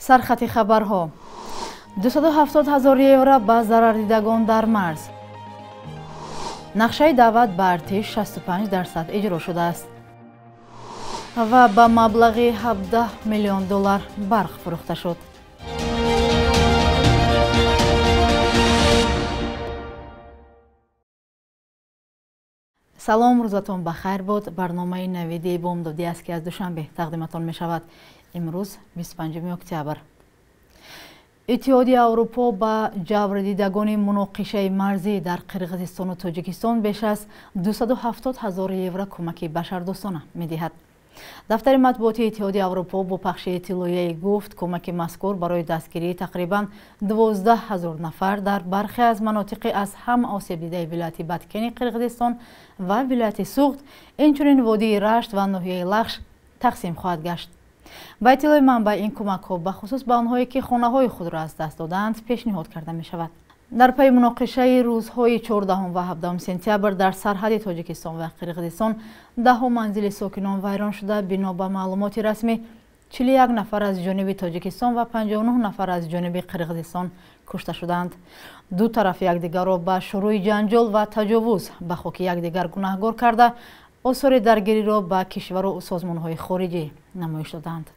Сархати хабарҳо: 270 ҳазор евро ба зарардидагон дар марз. Нақшаи даъват ба артиш 65% иҷро шудааст ва ба маблағи 17 миллион доллар барқ фурӯхта шуд. Салом, рӯзатон ба хайр буд. Барномаи навиди бомдодӣ аст, ки аз Душанбе тақдиматон мешавад. Имрӯз 25 октябр. Иттиҳоди Аврупо ба ҷабрдидагони муноқишаи марзӣ дар Қирғизистону Тоҷикистон беш аз 270 ҳазор евро кӯмаки башардӯстона медиҳад. Дафтари матбуоти Иттиҳоди Аврупо бо пахши иттилоияе гуфт, кӯмаки мазкур барои дастгирии тақрибан 12 ҳазор нафар дар бархе аз манотиқи аз ҳам осебдидаи вилояти Баткени Қирғизистон ва вилояти Суғд, инчунин водии Рашт ва ноҳияи Лахш тақсим хоҳад гашт. Ба иттилои манбаъ, ин кӯмакҳо бахусус ба онҳое, ки хонаҳои худро аз даст додаанд, пешниҳод карда мешавад. Дар пайи муноқишаи рӯзҳои 14 ва 17 сентябр дар сарҳади Тоҷикистон ва Қирғизистон даҳҳо манзили сокинон вайрон шуда, бино ба маълумоти расмӣ 41 нафар аз ҷониби Тоҷикистон ва 59 нафар аз ҷониби Қирғизистон кушта шуданд. Ду тараф якдигарро ба шурӯи ҷанҷол ва таҷовуз ба хоки якдигар гунаҳгор карда, осори даргириро ба кишвару созмонҳои хориҷӣ намоиш доданд.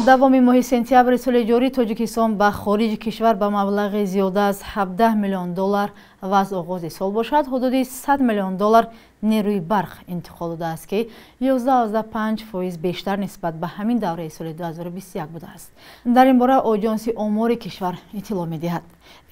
Давоми моҳи сентябри соли ҷорӣ Тоҷикистон ба хориҷи кишвар ба маблағи зиёда аз 17 миллион доллар ва аз оғози сол бошад ҳудуди 100 миллион доллар нерӯи барқ интиқол додааст, ки 11,5% бештар нисбат ба ҳамин давраи соли 2021 будааст. Дар ин бора Оҷонси омори кишвар иттилоъ медиҳад.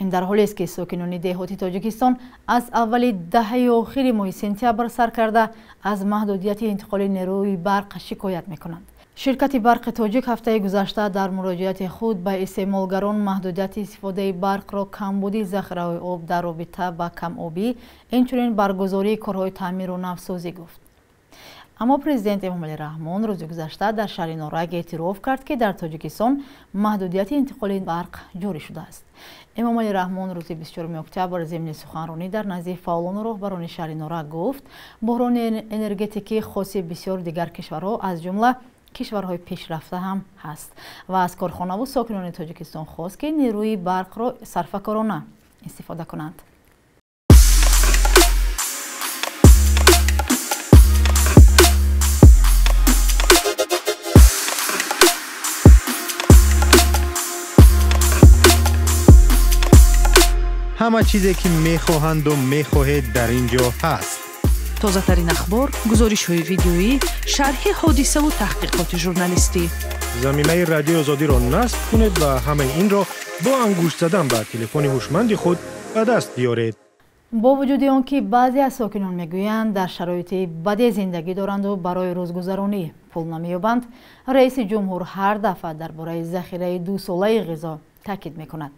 Ин дар ҳолест, ки сокинони деҳоти Тоҷикистон аз аввали даҳаи охири моҳи сентябр сар карда аз маҳдудияти интиқоли нерӯи барқ шикоят мекунанд. Ширкати барқи тоҷик ҳафтаи гузашта дар муроҷиати худ ба истеъмолгарон маҳдудияти истифодаи барқро камбуди захираҳои об дар робита ба камобӣ, инчунин баргузории корҳои таъмиру навсозӣ гуфт. Аммо президент Эмомалӣ Раҳмон рӯзи гузашта дар шаҳри Норак эътироф кард, ки дар Тоҷикистон маҳдудияти интиқоли барқ ҷорӣ шудааст. Эмомалӣ Раҳмон рӯзи 24 октябр зимни суханронӣ дар назди фаъолону роҳбарони шаҳри Норак гуфт, буҳрони энергетикӣ хоси бисёр дигар кишварҳо, аз ҷумла кишварҳои пешрафта ҳам ҳаст ва аз корхонаву сокинони Тоҷикистон хост, ки нерӯи барқро сарфакорона истифода кунанд. Ҳама чизе, ки мехоҳанду мехоҳед, дар ин ҷо ҳаст. Тозатарин ахбор, гузоришҳои видеоӣ, шарҳи ҳодисаву таҳқиқоти журналистӣ. Замимаи Радиои Озодиро насб кунед ва ҳамаи инро бо ангушт задан ба телефони ҳушманди худ ба даст биёред. Бо вуҷуди он ки баъзе аз сокинон мегӯянд, дар шароити баде зиндагӣ доранду барои рӯзгузаронӣ пул намеёбанд, раиси ҷумҳур ҳар дафъа дар бораи захираи дусолаи ғизо таъкид мекунад.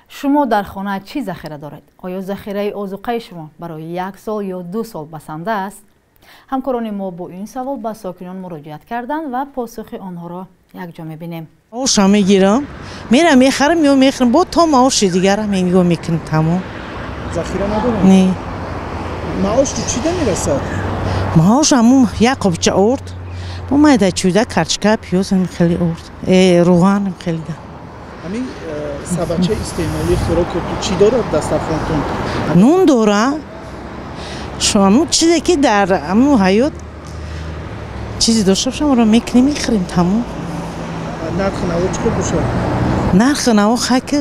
Шумо дар хона чӣ захира доред? Оё захираи озуқаи шумо барои як сол ё ду сол басанда аст? Ҳамкорони мо бо ин савол ба сокинон муроҷиат карданд ва посухи онҳоро якҷо мебинем. Маоша мегирам, мерам мехарам, ё мехарам, бо то маоши дигарам нигоҳ мекунам, тамом. Захира надорам? Не. Маош ту чӣ намерасад? Маош ҳамун як қобча орд, бо майда чӯда, карчка, пиёз ҳам хеле орд, равған ҳам хеле да. Ҳамин сабачаи истеъмолии хӯроку чӣ дорад дастархонтон? Нун дора. Ҳамун чизе, ки дар ҳамун ҳаёт чизе дошта бошам, онро мекунем, мехӯрем, тамом. Нархи наво чӣ хел бошад? Нархи наво хаки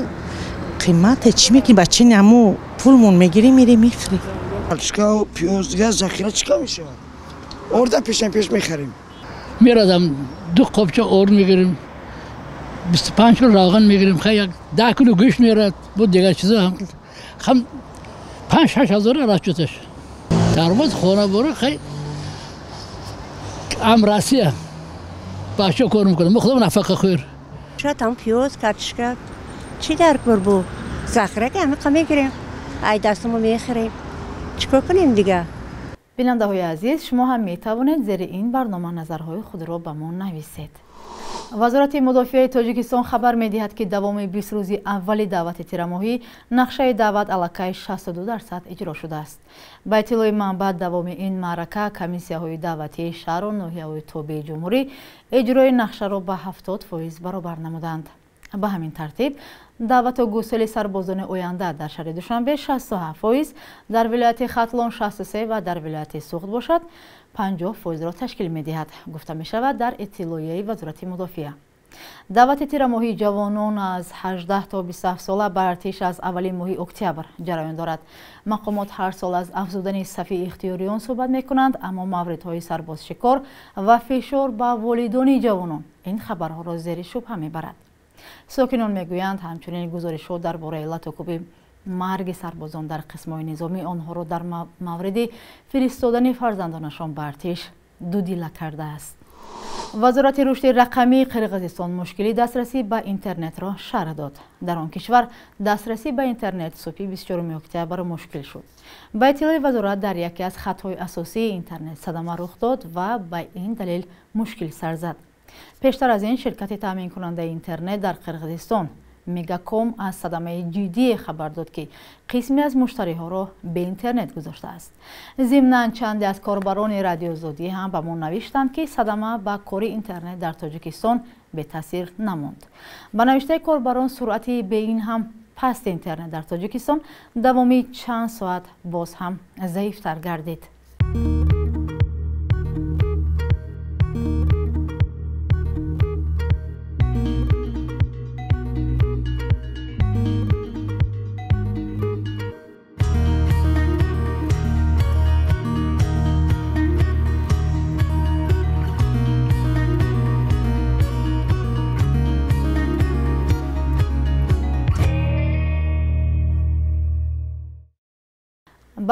қимате, чӣ мекунем, ба чини ҳамун пулмон мегирем, мерем мехӯрем. Картошка, пиёз, дигар захира чӣ кор мешавад? Орда пешам пеш мехарем. Мерадам ду қобча орд мегирем, 25 кило равған мегирем, хай як 10 кило гӯшт мерад, бо дигар чизо ҳам 5-6 ҳазор расчёташ. Даромад хона бора хай ам Россия бача кор мекунам, мо худам нафақа хӯр. Шояд ҳам пиёз, картошка чӣ дар кор бу? Захира ки ҳамин қа мегирем, ай дастамо мехӯрем. Чӣ кор кунем дигар? Бинандаҳои азиз, шумо ҳам метавонед зери ин барнома назарҳои худро ба мо нависед. Вазорати мудофиаи Тоҷикистон хабар медиҳад, ки давоми 20 рӯзи аввали даъвати тирамоҳӣ нақшаи даъват аллакай 62% иҷро шудааст. Ба иттилои манбаъ, давоми ин маърака комиссияҳои даъватии шаҳру ноҳияҳои тобеи ҷумҳурӣ иҷрои нақшаро ба 70% баробар намуданд. Ба ҳамин тартиб даъвату гусели сарбозони оянда дар шаҳри Душанбе 67%, дар вилояти Хатлон 63 ва дар вилояти Суғд бошад 50%-ро ташкил медиҳад, гуфта мешавад дар иттилоияи Вазорати мудофиа. Даъвати тирамоҳии ҷавонон аз 18 то 27 сола ба артиш аз аввали моҳи октябр ҷараён дорад. Мақомот ҳар сол аз афзудани сафи ихтиёриён суҳбат мекунанд, аммо мавридҳои сарбозшикор ва фишор ба волидони ҷавонон ин хабарҳоро зери шубҳа мебарад. Сокинон мегӯянд, ҳамчунин гузоришҳо дар бораи латукӯби марги сарбозон дар қисмҳои низомӣ онҳоро дар мавриди фиристодани фарзандонашон ба артиш дудила кардааст. Вазорати рушди рақамии Қирғизистон мушкили дастрасӣ ба интернетро шарҳ дод. Дар он кишвар дастрасӣ ба интернет субҳи 24 октябр мушкил шуд. Ба иттилои вазорат, дар яке аз хатҳои асосии интернет садама рух дод ва ба ин далел мушкил сар зад. Пештар аз ин ширкати таъминкунандаи интернет дар Қирғизистон Мегаком аз садамаи ҷиддие хабар дод, ки қисме аз муштариҳоро бе интернет гузоштааст. Зимнан чанде аз корбарони Радиозодӣ ҳам ба мо навиштанд, ки садама ба кори интернет дар Тоҷикистон бетаъсир намонд. Ба навиштаи корбарон, суръати бе ин ҳам пасти интернет дар Тоҷикистон давоми чанд соат боз ҳам заифтар гардид.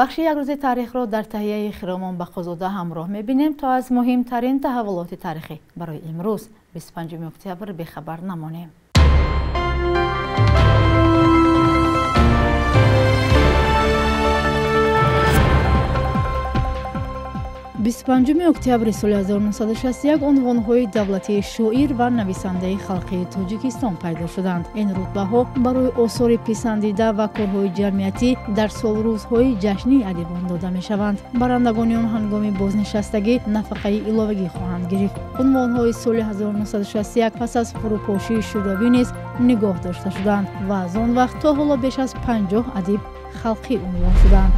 Бахши як рӯзи таърихро дар таҳияи Хиромон Бақозода ҳамроҳ мебинем, то аз муҳимтарин таҳаввулоти таърихӣ барои имрӯз 25 октябр бехабар намонем. Бисту панҷуми октябри соли 1961 унвонҳои давлатии шоир ва нависандаи халқии Тоҷикистон пайдо шуданд. Ин рутбаҳо барои осори писандида ва корҳои ҷамъиятӣ дар солрӯзҳои ҷашнии адибон дода мешаванд. Барандагони он ҳангоми бознишастагӣ нафақаи иловагӣ хоҳанд гирифт. Унвонҳои соли 1961 пас аз фурӯпошии Шӯравӣ низ нигоҳ дошта шуданд ва аз он вақт то ҳоло беш аз 50 адиб халқӣ унвон шуданд.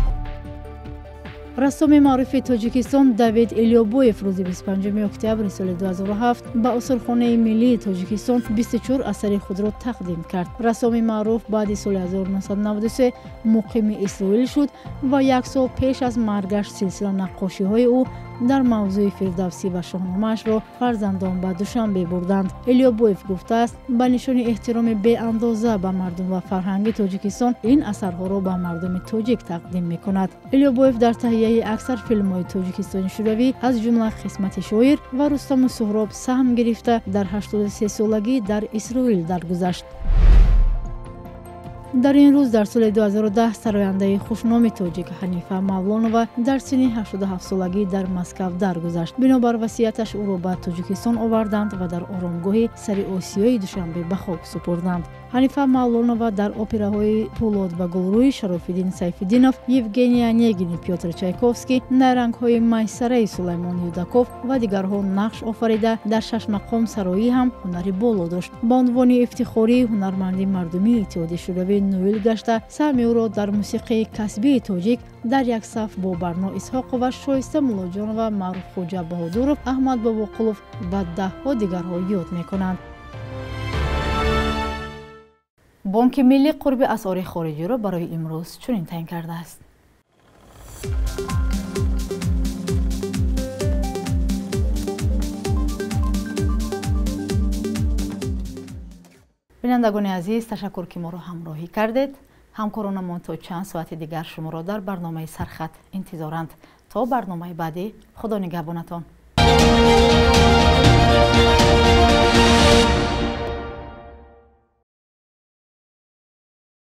Рассоми маъруфи Тоҷикистон Давид Илёбоев рӯзи 25 октябри соли 2007 ба осорхонаи миллии Тоҷикистон 24 асари худро тақдим кард. Рассоми маъруф баъди соли 1993 муқими Исроил шуд ва як сол пеш аз маргаш силсила наққошиҳои ӯ дар мавзӯи Фирдавсӣ ва Шоҳномаашро фарзандон ба Душанбе бурданд. Илёбоев гуфтааст, ба нишони эҳтироми беандоза ба мардум ва фарҳанги Тоҷикистон ин асарҳоро ба мардуми тоҷик тақдим мекунад. Илёбоев дар таҳияи аксар филмҳои Тоҷикистони Шӯравӣ, аз ҷумла Қисмати шоир ва Рустаму Суҳроб саҳм гирифта, дар 83-солагӣ дар Исроил даргузашт. Дар ин рӯз дар соли 2010 сарояндаи хушноми тоҷик Ҳанифа Мавлонова дар синни 87-солагӣ дар Москав даргузашт. Бинобар васияташ ӯро ба Тоҷикистон оварданд ва дар оромгоҳи сари Осиёи Душанбе ба хок супурданд. Ҳанифа Мавлонова дар операҳои Пулод ва Гулрӯи Шарофиддин Сайфиддинов, Евгения Онегини Пётр Чайковский, Найрангҳои Майсараи Сулаймон Юдаков ва дигарҳо нақш офарида, дар шашмақом сароӣ ҳам ҳунари боло дошт. Ба унвони ифтихории ҳунарманди мардумии Иттиҳоди Шӯравӣ ноил гашта, саҳми ӯро дар мусиқии касбии тоҷик дар як саф бо Барно Исҳоқова, Шоиста Муллоҷонова, Маъруфхоҷа Баҳодуров, Аҳмад Бобоқулов ва даҳҳо дигарҳо ёд мекунанд. Бонки миллӣ қурби асъори хориҷиро барои имрӯз чунин таъин кардааст. Бинандагони азиз, ташаккур, ки моро ҳамроҳӣ кардед. Ҳамкоронамон то чанд соати дигар шуморо дар барномаи Сархат интизоранд. То барномаи баъдӣ, Худо нигаҳбонатон.